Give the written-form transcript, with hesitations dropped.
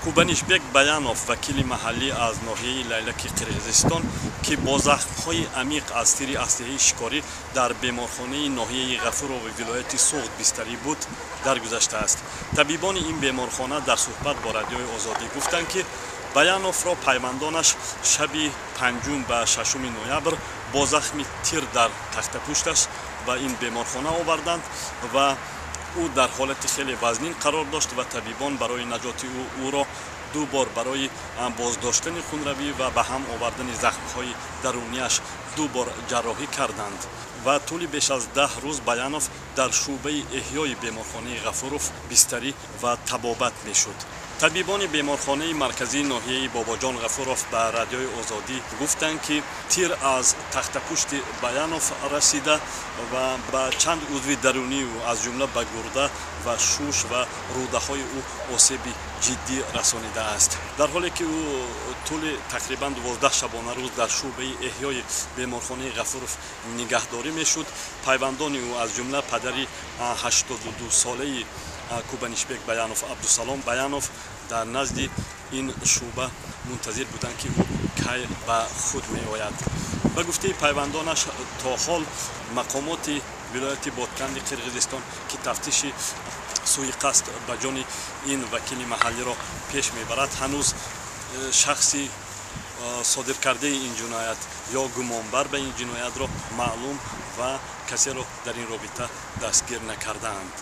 Кубанишбек Баянов, вакили маҳаллӣ аз ноҳияи Лайлаки Қирғизистон, ки бо захмҳои амиқ аз тири аслиҳаи шикорӣ дар беморхонаи ноҳияи Ғафурови вилояти Суғд бистарӣ буд, даргузаштааст. Табибони ин беморхона дар суҳбат бо Радиои Озодӣ гуфтанд, ки Баяновро пайвандонаш шаби 5 ба 6 ноябр бо захми тир дар тахтапушташ ба ин беморхона оварданд ва ӯ дар ҳолати хеле вазнин қарор дошт ва табибон барои наҷоти ӯ ӯро ду бор барои боздоштани хунравӣ ва ба ҳам овардани захмҳои дарунияш ду бор ҷарроҳӣ карданд ва тӯли беш аз 10 рӯз Баянов дар шӯъбаи эҳёи беморхонаи Ғафуров бистарӣ ва табобат мешуд. Табибони беморхонаи марказии ноҳияи Бобоҷон Ғафуров ба Радиои Озодӣ гуфтанд, ки тир аз тахтапушти Баянов расида ва ба чанд узви дарунии ӯ, аз ҷумла ба гурда ва шуш ва рӯдаҳои ӯ осеби ҷиддӣ расонидааст. Дар ҳоле ки ӯ тӯли тақрибан 12 шабонарӯз дар шӯъбаи эҳёи беморхонаи Ғафуров нигаҳдорӣ мешуд, пайвандони ӯ, аз ҷумла падари 82-солаи Кубанишбек Баянов, Абдусалом Баянов, дар назди ин шӯъба мунтазир буданд, ки ӯ кай ба худ меояд. Ба гуфтаи пайвандонаш, то ҳол мақомоти вилояти Ботканди Қирғизистон, ки тафтиши суиқасд ба ҷони ин вакили маҳаллиро пеш мебарад, ҳанӯз шахси содиркардаи ин ҷиноят ё гумонбар ба ин ҷиноятро маълум ва касеро дар ин робита дастгир накардаанд.